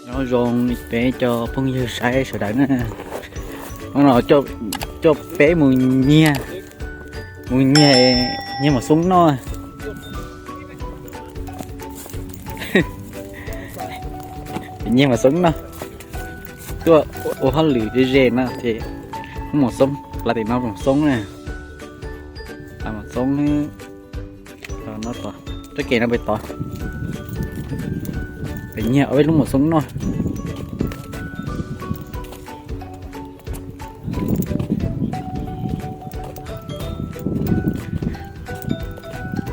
Nyob zoo peb cov phooj ywg saib sawv daws na. Hnub no coj peb mus nyiag, mus nyiag, nyiag maum xoob noj. Nyiag maum xoob noj, tuaj ua hauj lwm ze ze no ces muaj maum xoob, plav tim no maum xoob na. Maum xoob, txoj kev no pem tod, pem nyiag ob peb lub maum xoob noj.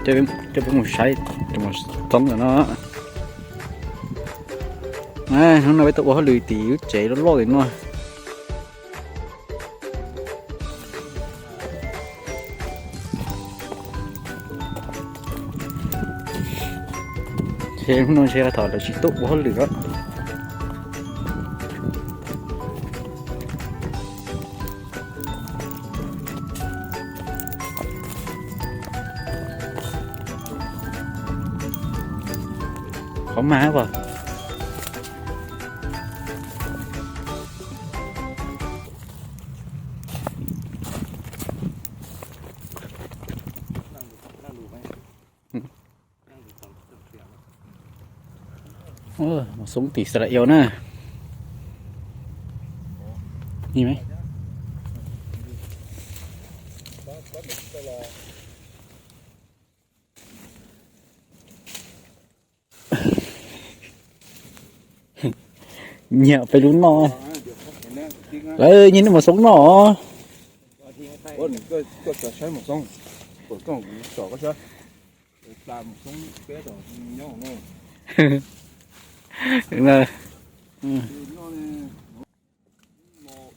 Coj peb mus saib cov maum xoob ntawm no. Hnub no peb tuaj ua hauj lwm tim lub tsev loj loj tim no. Hnub no ntshe thov lawv tsis tuaj ua hauj lwm os. Qhov mag as. Maum xoob tim Israel na. Nyiag peb lub noj. Lawv nyiag lub maum xoob noj.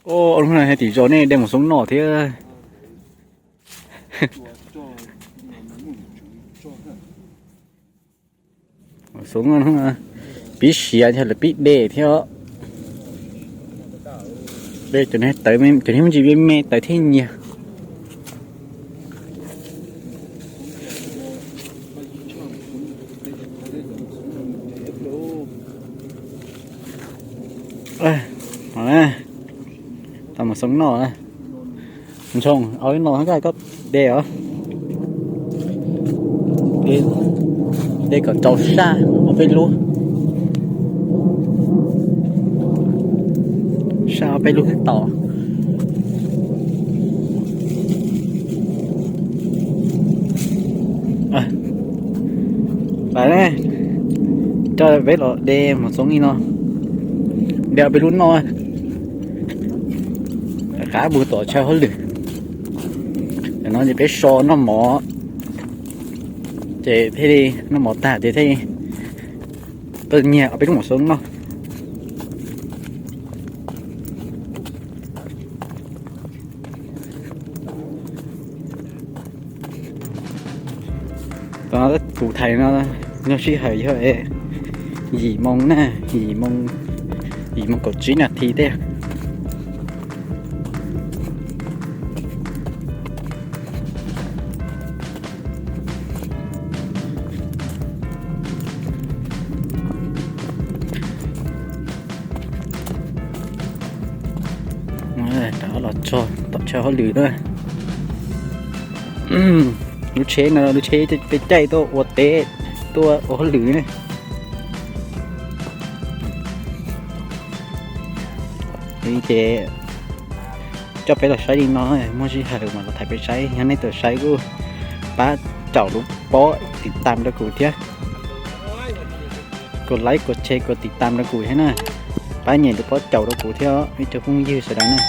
Hnub no hais tim zos nej de maum xoob noj thiab. Maum xoob pib siav thiab lawv pib de thiab. De cov tawv, cov niag me ntsis me me tawv thiaj nyiag. Tau maum xoob noj. Ntsoog, ob lub no koj de os. De kom tau saj ob peb lub. Saj ob peb lub twb tau. Lawv coj peb los de maum xoob li no, de ob peb lub noj. Rov qab mus tom chaw hauj lwm. Tam no ces peb so noj mov, ces thiaj li noj mov tag ces thiaj li tuaj nyiag ob peb lub maum xoob noj. Kuv thaij no, lub sij hawm yog yim moo na, yim moo, yim moo kaum tsib nas this tej. Rov los txog tom chaw hauj lwm na. Lub tsheb no lub tsheb peb caij tuaj ua teb, tuaj ua hauj lwm ne. Ces coj peb los saib li no, muaj sij hawm mas los thaij peb saib. Yog nej tau saib kuj pab caum lub pob tiv tam rau kuv thiab. Kuv like, kuv share, kuv tiv tam rau kuv thiab na. Pab nyem lub pob caum rau kuv thiab ib tsoom phooj ywg sawv daws na.